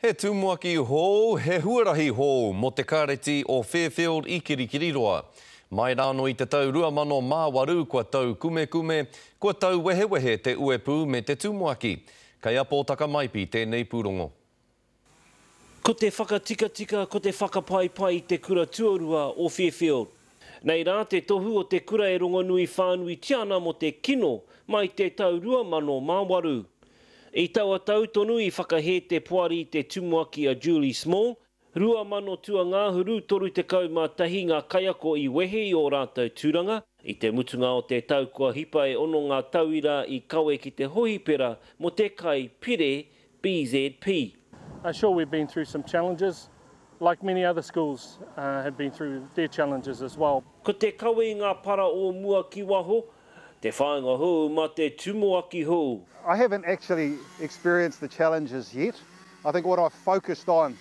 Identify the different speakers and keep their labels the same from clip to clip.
Speaker 1: He tumuaki hou, he huarahi hou mō te Kāreti o Fairfield i Kirikiriroa. Mai rānō i te tau 2008 kua taukumekume, kua tauwehewehe te uepū me te tumuaki. Kei a Pōtaka Maipi tēnei pūrongo.
Speaker 2: Ko te whakatikatika, ko te whakapaipai i te kura tuarua o Fairfield. Nei rā te tohu o te kura e rongonui whānuitia ana mō te kino mai te tau 2008. I taua tau tonu i whakahē te poari i te tumuaki a Julie Small, 2000 tuangahuru 31 ngā kaiako i wehe i ō rātou tūranga. I te mutunga o te tau kua hipa e ono ngā tauira i kawe ki te hohipera mō te kai pire BZP.
Speaker 3: I'm sure we've been through some challenges, like many other schools have been through their challenges as well.
Speaker 2: Ko te kawe i ngā para o mua ki waho, te whāinga hou mā te tumuaki hou.
Speaker 4: I haven't actually experienced the challenges yet. I think what I've focused on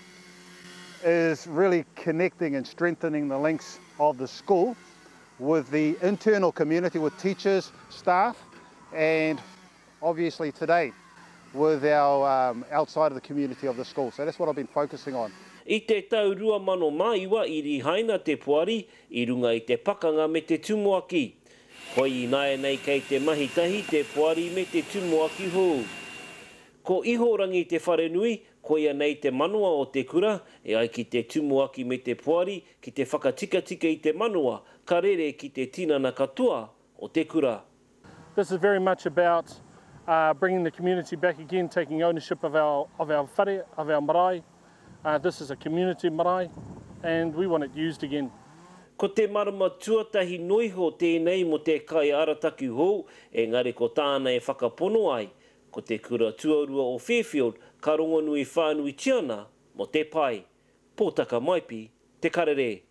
Speaker 4: is really connecting and strengthening the links of the school with the internal community, with teachers, staff, and obviously today with our um, outside of the community of the school. So that's what I've been focusing on.
Speaker 2: I te tau 2009 i rihaina te poari i runga i te pakanga me te tumuaki. Hoi ināianei kei te mahi tahi te poari me te tumuaki hou. Ko Ihorangi te wharenui, koia nei te manawa o te kura, e ai ki te tumuaki me te poari ki te whakatikatika i te manawa ka rere ki te tinana katoa o te kura.
Speaker 3: This is very much about uh, bringing the community back again, taking ownership of our, of our whare, of our marae. Uh, this is a community marae and we want it used again.
Speaker 2: Ko te marama tuatahi noiho tēnei mō te kaiarataki hou, engari ko tāna e whakapono ai, ko te kura tuarua o Fairfield ka rongonui whānuitia ana mō te pai. Pōtaka Maipi, Te Karere.